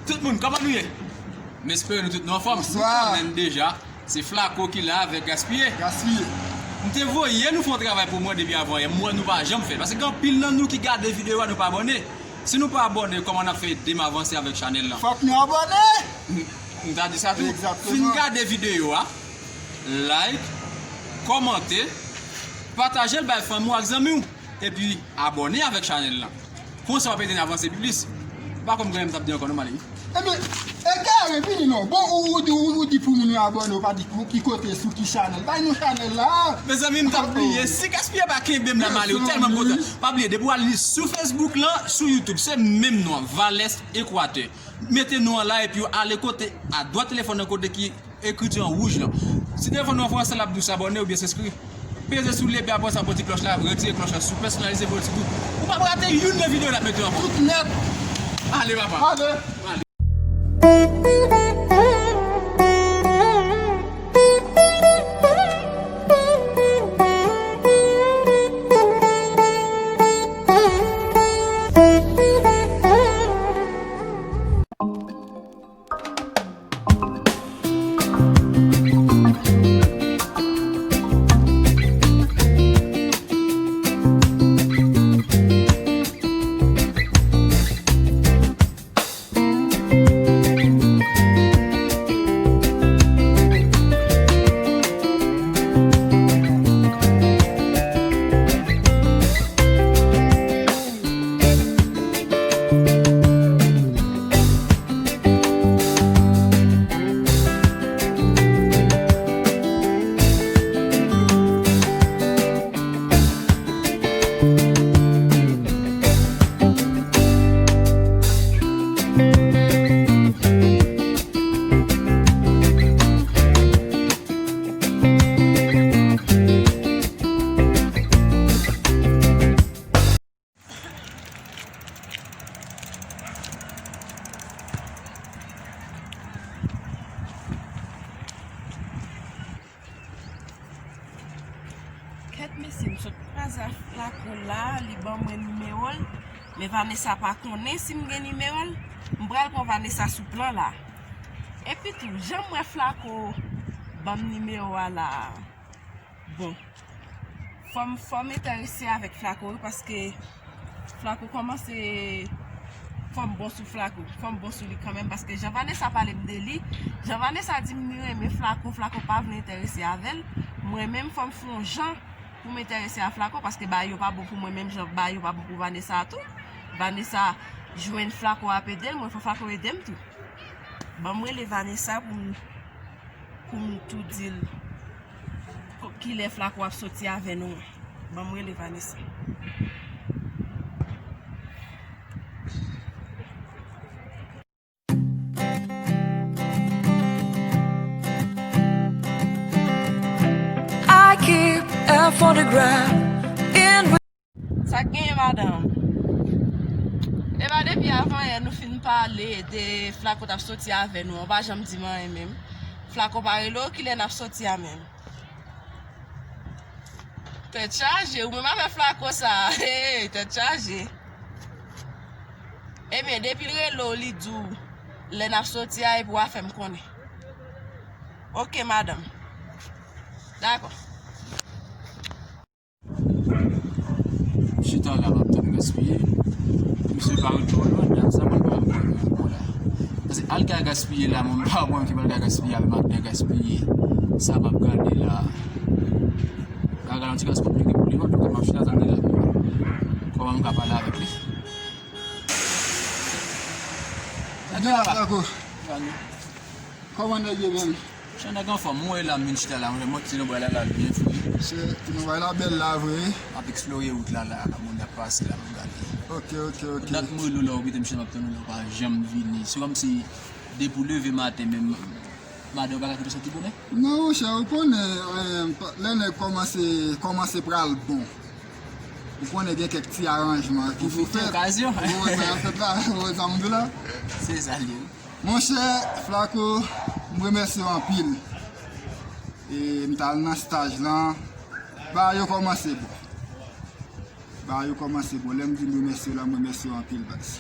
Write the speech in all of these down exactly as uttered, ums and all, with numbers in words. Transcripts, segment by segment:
Tout moun, kòman nou ye? M espere nou tout nou anfòm. Bonswa. Nou konnen deja, se Flaco ki la avèk Gaspiye. Gaspiye. M te voye nou fè yon travay pou mwen depi avan yè. M wè nou pa janm fè l. Paske gen anpil nan nou ki gade videyo a, nou pa abòne. Si nou pa abòne, kòman n ap fè ede m avanse avèk chanèl lan? Fòk nou abòne! M, m ta di sa tou. Egzakteman. Fin gade videyo a, like, kòmante, pataje l bay fanmi w ak zanmi w. Epi, abòne avèk chanèl lan. Konsa w ap ede n avanse pi plis. M pa konn gen anyen m t ap di ankò non, Mali. Ebyen, e kare vini non. Bon, ou, ou, ou, ou di pou moun yo abòne, ou pa di pou ki kote, sou ki chanèl. Bay nou chanèl la. Mezanmi, m t ap bliye. Si Gaspiye pa kenbe m la, Mali, ou tèlman kontan. Pa bliye, depi w al li sou Facebook lan, sou YouTube, se menm non an, Vales Ekwatè. Mete non an la, epi w ale kote, adwat telefòn nan kote ki ekriti an wouj lan. Si telefòn ou an fransè, l ap di w s'abonner oubyen s'inscrire. Peze sou li, epi apre sa, pran ti klòch la, retire klòch la sou pèsonalize politik ou. Ou p ap rate youn nan videyo n ap mete ankò. Tout nèt. Ale, papa. Ale. Ale. Kèt mesye, m sot kwaze ak Flaco la, li ban mwen nimewo l, men Vanessa pa konnen si m gen nimewo l. M pral pran Vanessa sou plan la. Epi tou, jan m wè Flaco ban m nimewo a la, bon, fò m, fò m enterese avèk Flaco wi, paske Flaco kòmanse fè m bon sou Flaco, fè m bon sou li kanmenm, paske jan Vanessa pale m de li, jan Vanessa di m li renmen Flaco, Flaco pa vle enterese avè l. Mwen menm, fò m fè yon jan pou m enterese a Flaco, paske bagay yo pa bon pou mwen menm jan bagay yo pa bon pou Vanessa a tou. Vanessa jwenn Flaco ap ede l, mwen fò Flaco ede m tou. Ban m rele Vanessa pou m, pou m tou di l ko-, kilè Flaco ap soti avè nou an. Ban m rele Vanessa. I keep a photograph in Sa k genyen, madanm? Epa depi avan yè nou fin pale de Flaco t ap soti avè nou an, ou pa janm di m anyen menm. Flaco pa rele w, kilè n ap soti a menm? Tèt chaje, ou menm avè Flaco sa. Hey, tèt chaje. Ebyen, depi l rele w, li di w lè n ap soti a, epi w a fè m konnen. Oke, madanm. Dakò. M chita la, m ap tann Gaspiye. Misye pa retounen, dam sa mwen pa wè l ankò la. Paske al ka Gaspiye la, mwen m pa wè ki pral ka Gaspiye avè m ap byen Gaspiye. Sa m ap gade la. Ka gade yon ti kras konplike pou li, antouka m ap chita tann li la. Kòman m ka pale avèk li? Gade la, Flaco. Gade. Kòman nèg yo menm? Chan nèg anfòm, mwen la m vin chita la, mwen monte nan bway la, la byen fre. Se, nan bway la bèl la vre. M ap eksplore wout la, la, moun ap pase la, m ap gade. Ok, ok, ok. Dat mwen rele w la, ou kite m chita, m ap tann ou la, ou pa janm vini. Se kòmsi depi w leve maten menm, madanm ou pa ka kite w soti bonè? Non, monchè, ou konnen, eh, lè nèg kòmanse, kòmanse pral bon. Ou konnen gen kèk ti aranjman ki pou fèt. Pwofite okazyon. Ou wè sa k ap fèt la, ou wè sa m di la? Se sa l ye. Monchè, Flaco, m remèsye w anpil. E m t al nan staj lan. Bagay yo kòmanse bon. Bagay yo kòmanse bon. Lè m di m remèsye w la, m remèsye w anpil, baz.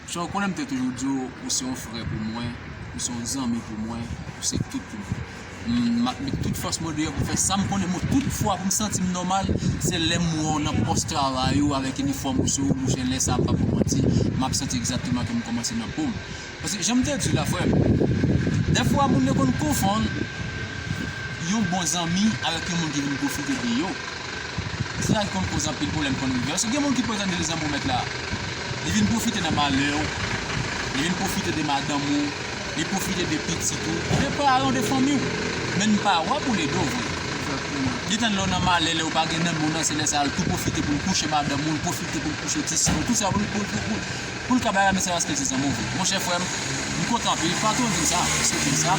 Monchè, ou konnen m te toujou di w, ou se yon frè pou mwen, ou se yon zanmi pou mwen, ou se tout pou mwen. M, m ap met tout fòs mwen deyò pou fè sa m konnen, mwen, tout fwa pou m santi m nòmal, se lè m wè w nan pòs travay ou avèk inifòm ou sou ou, monchè, lè sa a, m p ap ba w manti, m ap santi egzakteman ke m kòmanse nan po m. Paske, jan m te di w la, frè m, dèfwa moun yo konn konfonn yon bon zanmi avèk yon moun ki vin pwofite de yo. Se sa ki konn koz anpil pwoblèm konn rive. Paske gen moun ki prete li zanmi w mèt la. Li vin pwofite nan malè w. Li vin pwofite de madanm ou. Li pwofite de pitit ou. De paran w, de fanmi w. Men n pa wè pou l ede w vre. Li tann lè w nan malè, lè w pa gen nanm ou nan, se lè sa a l tou pwofite pou l kouche madanm ou, l pwofite pou l kouche ti sè w, tout sa pou l, pou l, pou l, pou l ka bay a mesye paske l se zanmi w vre. Monchè frè m, m kontan anpil. Patwon di m sa, misye di m sa.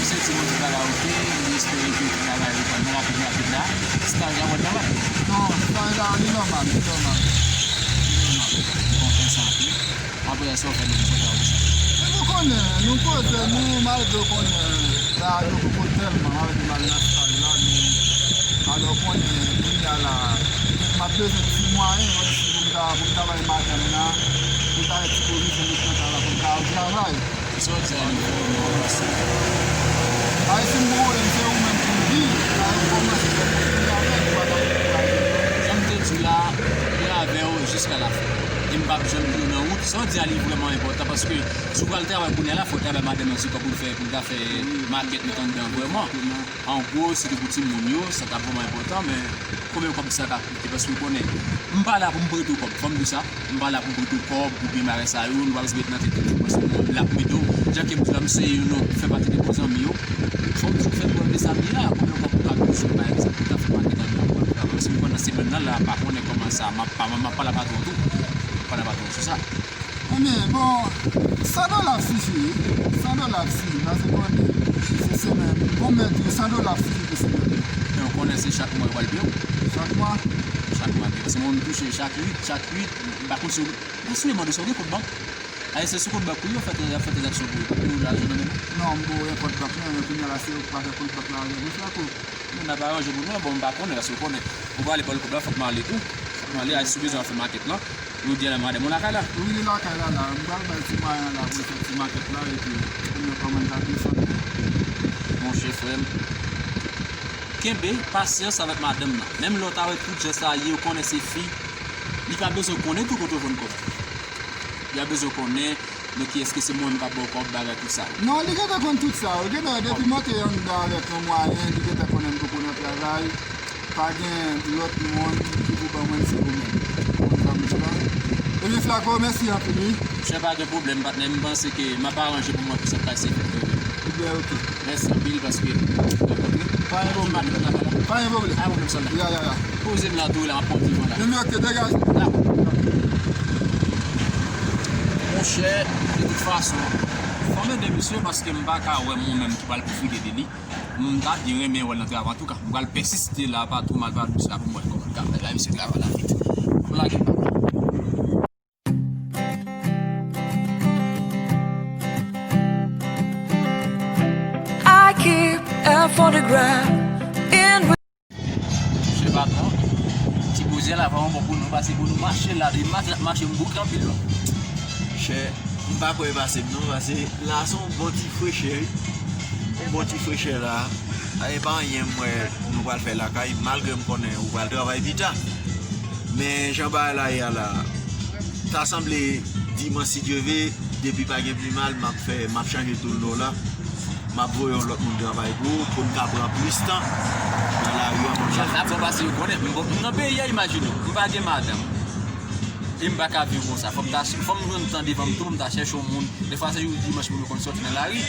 Misye di mwen ti bagay oke, li espere ke travay reprann nan rapid rapid la. Staj la, bon travay. Non, staj la, li nòmal, li nòmal. Li nòmal. Bon, fè sa anpil. Apre sa, w fè nou sa, w fè sa. Men nou konnen, nou koze, nou malgre w konnen, la, nou poko tèlman, malgre m al nan staj la, nou, alò, w konnen, kounye a la, m ap bezwen ti mwayen, yon ti pou m ta, pou m ta bay madanm nan, pou m ta fè ti pozisyon met nan sa la, pou m ta al travay. Kisa w di a li vrèman, paske Ayisyen m pran pwoblèm, se ou menm pou m di, sa yo kòmanse fè kontinye avè l, ou pa ta pou travay. Jan m te di w la, mwen avè w jiska lafen. E m p ap janm kite w nan wout. Sa w di a li vrèman enpòtan, paske si w pral travay kounye a la, fò w ta bay madanm nan ti kòb pou l fè, pou l ta fè makèt met anndan vrèman. An gwo, se te pou timoun yo, sa t ap vrèman enpòtan, men konbyen kòb sa ka koute, paske w konnen, m pa la pou m prete w kòb, fò m di w sa, m pa la pou m prete w kòb, oubyen bagay sa yo, nou pa bezwen met nan tèt nou, paske mwen la pou m ede w, jan ke m di w la, m se youn nan, fè pati de bon zanmi yo, fò m di w fè pwèv de sa m ye a, konbyen kòb ou ka bezwen, pa egzanp, pou ta fè makèt anndan, pou ta fè, paske m konnen nan semèn nan la, m pa konnen kòman sa, m ap, m ap pale a patwon tou, m ap pale a patwon sou sa. Ebyen, bon, san dola ap sifi, wi. San dola ap sifi, paske konnen, se semèn. Bon, m mèt di w, san dola ap sifi pou semèn. Men w konnen se chak mwa yo pral peye w. Chak mwa? Chak mwa, paske moun touche chak uit, chak uit, m pa konn si w, si w mande sa, w gen kont bank. Ayisyen sou kont bank pou yo fè, y ap fè tranzaksyon pou yo, pa peye w lajan nan men nou. Non, m poko gen kont bank, non, men kounye a la, se yo k pa fè kont bank la avè m, frè ko. Moun ap aranje pou nou, bon, m pa konnen, paske w konnen, ou prale ba l kòb la, fòk m ale tou. Fòk m ale, a, si w bezwen al fè makèt lan, jodi a la, madanm ou lakay la. Wi, li lakay la, la. M pral bay ti mwayen an la pou l fè ti makèt la, epi pou nou kòmanse desann. Monchè, frè m, kenbe pasyans avèk madanm nan. Menm lè w ta wè tout jan sa ye, ou konnen se fi, li pa bezwen konnen tou kote w jwenn kòb. Li pa bezwen konnen nan kiyès ke se mwen menm k ap ba w kòb, bagay tout sa yo. Non, li gentan konn tout sa yo. Gentan, depi m antre anndan avèk yon mwayen, li gentan konnen m poko nan travay. Pa gen lòt moun ki pou ban mwen, se ou menm. Ou konn sa m di la? Ebyen, Flaco, mèsi anpil, wi. Monchè, pa gen pwoblèm, patnè. M panse ke m ap aranje pou mwen pou sa k pase fèt yo. Ebyen, oke. Mèsi anpil paske. Pa gen pwoblèm. Pa gen pwoblèm. Pa gen pwoblèm, sòlda. Ya, ya, ya. Poze m la tou, la, m ap pran ti van la. Ebyen, oke, degaje. Dakò. Monchè, de tout fason, fò m ede misye paske m pa ka wè mwen menm ki pral pwofite de li. M ta byen renmen wè l nan travay. Antouka, m pral pèsiste la, patwon, m al pale misye la pou m wè kòman l ka fè la, misye travay la vit. Pou lage pa. I keep a photograph in Monchè patwon, ti koze la vrèman bon pou nou, pase pou nou mache la, de mache n ap mache m bouke anpil non. Chè, m pa kwè e pase m non, pase la se yon bon ti frechè, wi. Yon bon ti frechè la, a, e pa anyen m wè nou pral fè lakay, malgre m konnen ou pral travay pita. Men jan bagay la ye a la, ta sanble dimanch si Dye ve, depi pa gen pi mal, m ap fè, m ap chanje toulon la. M ap voye yon lòt moun travay pou ou, pou n ka pran plis tan nan lari an, monchè. Sa, sa fò pase yo konnen. M, m nan peyi a, imajine w. M pa gen madanm. E m pa ka viv konsa. Fò m ta, fò m jwenn tan devan m tou, pou m ta chèche yon moun. Defwa, se jou dimanch moun yo konn sòti nan lari.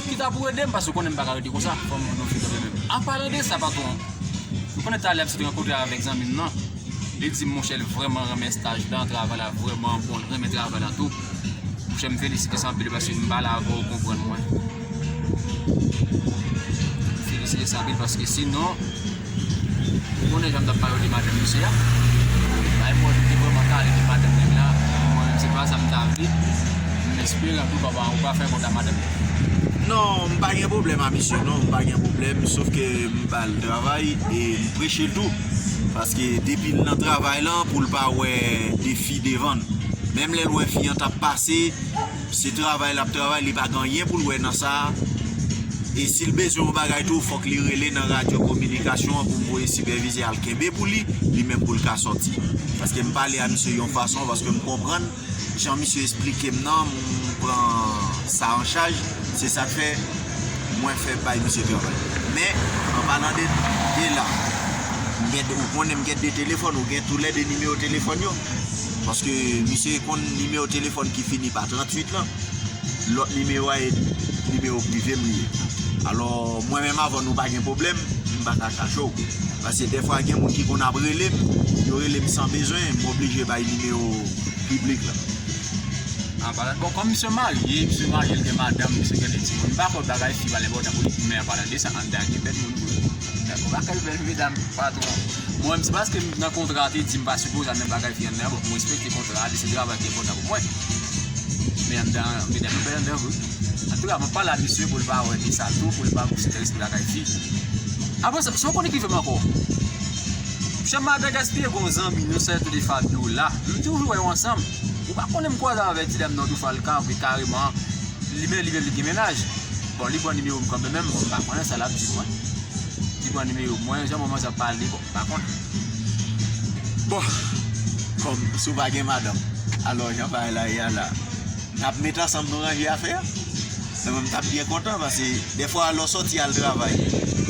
Ki ta pou ede m, paske w konnen m pa ka rete konsa. Fò m jwenn yon fi kanmenm. An palan de sa, patwon, ou konnen talè m sot rankontre avèk zanmi m nan. Li di m, monchè, l vrèman renmen staj la, travay la vrèman bon, l renmen travay la tou. Monchè, m felisite sa anpil paske m pale avè w, ou konprann mwen. M felisite sa anpil paske sinon, ou konnen jan m t ap pale w de madanm misye a. Bay mwen, li te vrèman kale de madanm nèg la. Mwen, se pa sa m ta vle. M espere, antouka, ou pa, ou pa fè kont a madanm li. Non, m pa gen pwoblèm a misye, non, m pa gen pwoblèm, sof ke m ba l travay e m preche l tou. Paske depi l nan travay lan, pou l pa wè defi devan l. Menm lè l wè fi an t ap pase, se travay l ap travay, li pa gen anyen pou l wè nan sa. E si l bezwen yon bagay tou, fòk li rele nan radyo kominikasyon an pou m voye sipèvizè al kenbe pou li, li menm pou l ka sòti. Paske m pale a misye yon fason, paske m konprann jan misye esplike m nan, m pran sa an chaj, se sa k fè mwen fè bay misye travay. Men, an palan de, de la, m gen, ou konnen m gen de telefòn, ou gen toulède nimewo telefòn yo. Paske misye konn nimewo telefòn ki fini pa tranntuit lan. Lòt nimewo a e nimewo prive m li ye. Alò, mwen menm avè w nou pa gen pwoblèm, m pa ka kache w. Paske dèfwa gen moun ki konn ap rele m, yo rele m san bezwen, m oblije bay nimewo piblik la. An palan, bon, kòm misye marye, misye marye, l gen madanm, misye gen de timoun. M pa kwè bagay fi pa enpòtan pou li, men an palan de sa, anndan gen bèl moun vre. Dakò, pa kèl bèl medam, patwon. Mwen menm, se paske m nan kontra a te di m pa sipoze al nan bagay fi anndan, bon, m respekte kontra a, li se travay ki enpòtan pou mwen. Men anndan, medam yo bèl anndan vre. Antouka, m ap pale a misye pou l pa wè de sa tou, pou l pa konsidere se bagay fi. Apre sa, sa w konnen ki fè m ankò? Jan madan gaspiye gon zanmi nou sèl tou de Fabiola. M toujou wè yo ansanm. Ou pa konnen m kwaze avèk ti dam nan tou fwa l kanpe kareman. Li men li menm li gen mennaj. Bon, li pran nimewo m kanmenm, bon, m pa konnen sa l ap di mwen. Li pran nimewo mwen, jan manman sa pale, bon, m pa konnen. Bon, kòm si w pa gen madanm, alò jan bagay la ye a la, n ap met ansanm nou ranje afè a. Mwen menm m t ap byen kontan, paske dèfwa lè w sòti al travay,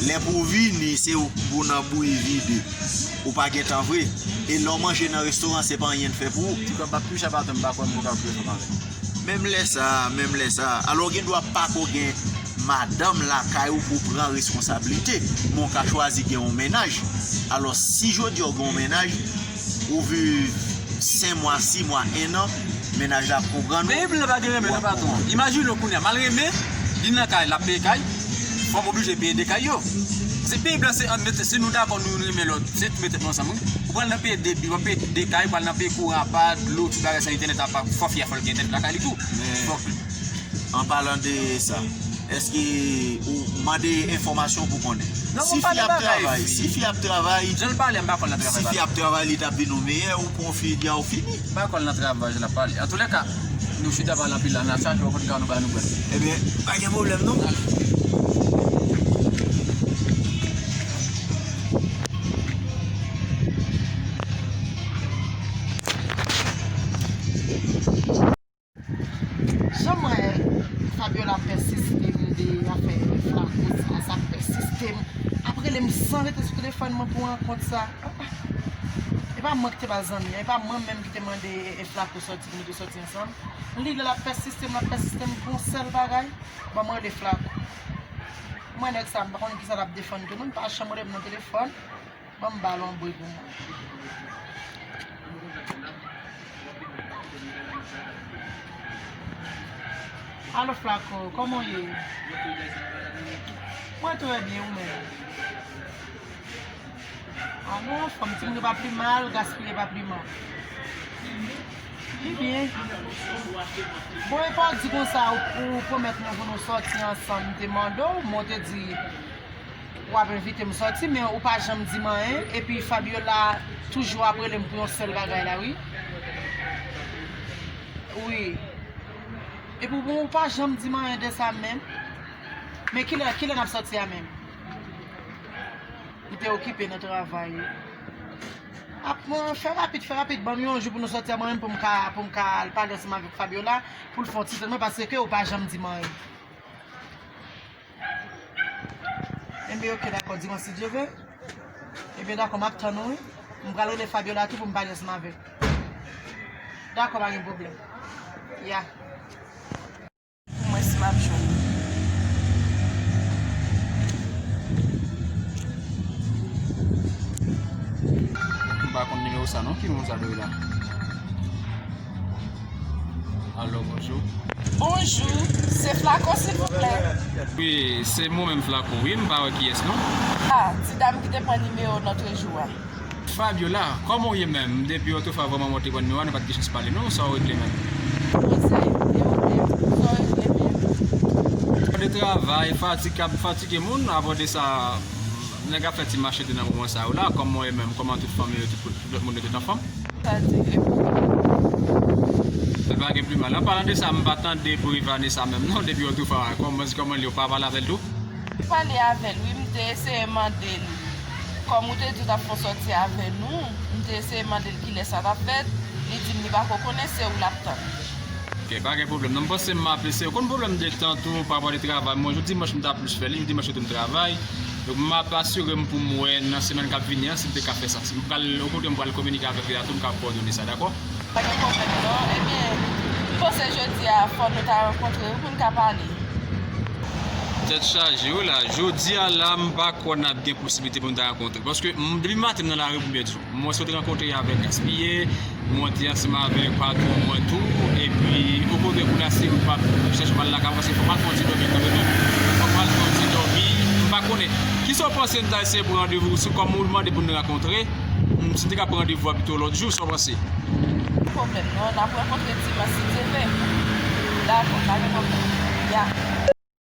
lè pou w vini, se ou pou w nan bouyi vide. Ou pa gen tan vre. E lè w manje nan restoran, se pa anyen l fè pou ou. Ti kòb ap touche a baton, m pa kwè m pou ka touye fanm avè l. Menm lè sa, menm lè sa. Alò, w gen dwa pa ko gen madanm lakay ou pou w pran reskonsablite, men w ka chwazi gen yon mennaj. Alò, si jodi a w gen yon mennaj, ou viv senk mwa, sis mwa, en an, mennaj la ap konprann ou. Peyi blan pa gen renmen non, patwon. Imajine w kounye a, malgre men, li nan kay, l ap peye kay, fò m oblije peye de kay yo. Se peyi blan, se ant mete, si nou dakò, nou renmen lòt, se tou mete nou ansanm, wi. Ou pral nan peye de bil, w ap peye de kay, ou pral nan peye kouran apa, dlo, tout bagay sa, entènèt apa, fò fi a fò l gen entènèt lakay li tou. Fòk. An palan de sa, èske ou mande enfòmasyon pou konnen? Non, si fi ap travay, si fi ap travay, jan l pale, m pa kwè l nan travay. Si fi ap travay, li t ap vin yon meyè, ou pran fi, di a ou fini. M pa kwè l nan travay, jan l ap pale. Antoulèka, nou chita pale anpil la, n a chache yon kote ka nou ba nou pran. Ebyen, pa gen pwoblèm non. Jan m wè Fabiola pèsiste m de afè Flaco sa, sa pèsiste m. Ap rele m san rete sou telefòn mwen pou rankont sa. E pa mwen ki te ba l zanmi an, e pa mwen menm ki te mande e Flaco sòti pou nou te sòti ansanm. Li la, l ap pèsiste m, l ap pèsiste m pou yon sèl bagay. Ban mwen rele Flaco. Mwen nèg sa, m pa konn kisa l ap defann tou non, l pa janm rele m nan telefòn. Ban m ba l yon bri pou mwen. Alo Flaco, kòman w ye? Mwen trè byen, ou menm? Alo, fanm timoun yo pa pi mal, gaspiye pa pi mal. Pi byen. Bon, e pa w di konsa, ou, ou pwomèt mwen pou nou sòti ansanm, m te mande w, men w te di w ap envite m sòti, men ou pa janm di m anyen. Epi Fabiola toujou ap rele m pou yon sèl bagay la, wi. Wi. Epi bon, ou pa janm di m anyen de sa menm. Men kilè, kilè n ap sòti a menm? Ou te okipe nan travay, wi. Ap, bon, fè rapid, fè rapid. Ban m yon jou pou nou sòti a mwen menm pou m ka, pou m ka al pale ansanm avèk Fabiola, pou l fè yon ti tann mwen, paske ou pa janm di m anyen. Enben, oke, dakò, diman si Dye vle. Enben, dakò, m ap tann ou, wi. M pral rele Fabiola tou pou m pale ansanm avè l. Dakò, pa gen pwoblèm. Ya. Pou mwen si m ap jwenn ou. M pa konn nimewo sa non, ki moun sa dwe la? Alo, bonjou. Bonjou, se Flaco, silvouplè? Wi, se mwen menm Flaco, wi, m pa wè kiyès non. Ah, ti dam ki te pran nimewo w lòtrejou a. Fabiola, kòman w ye menm? Depi otrefwa vrèman mwen te pran nimewo a, nou pa t gen chans pale non, sa w regle menm? Bondye, e ou menm, sa w regle menm? De travay, fatig k ap fatige moun, apre de sa, nèg ap fè ti mache tou nan moman sa yo la, kòman w ye menm, kòman tout fanmi yo, tout, tout lòt moun yo tout anfòm? Sa di, e pou ou menm? Gen pli mal. An palan de sa, m pa tande pou Vanessa menm non, depi otrefwa, kòman, kòman li, ou pa pale avè l tou? M pale avè l, wi, m te eseye mande l. Kòm ou te di w t ap fè yon sòti avè nou, m te eseye mande l kilè sa t ap fèt, li di m li pako konnen, se ou l ap tann. Ok, pa gen pwoblèm. Non, m panse m apresye. Ou konn pwoblèm de tan tou, pa pale travay. Mwen, jou dimanch, m ta plis fè li, jou dimanch, tou m travay. Donk, m ap asire m pou m wè nan semèn k ap vini an, si m te ka fè sa. Si m pral, okontrè, m pral kominike avèk li la tou, m ka kowòdone sa, dakò? Pa gen pwoblèm non. Ebyen, m panse jodi a fò nou ta rankontre wi pou n ka pale. Tèt chaje wi la. Jodi a la, m pa kwè n ap gen posiblite pou n ta rankontre. Paske m, depi maten m nan lari pou m byen di w. M wè sot rankontre avèk Gaspiye, m monte ansanm avèk patwon mwen tou. Epi, okontrè, pou la se ou pa chèche m al lakay, paske fò m al fè yon ti dòmi kanmenm. Fò m al fè yon ti dòmi. M pa konnen. Kisa w panse n ta eseye pran randevou? Si kòm ou mande pou n rankontre, m, si n te ka pran randevou a pito lòt jou, sa w panse? Pwoblèm non, n ap rankontre dimanch si Dye vle. Dakò, pa gen pwoblèm. Ya.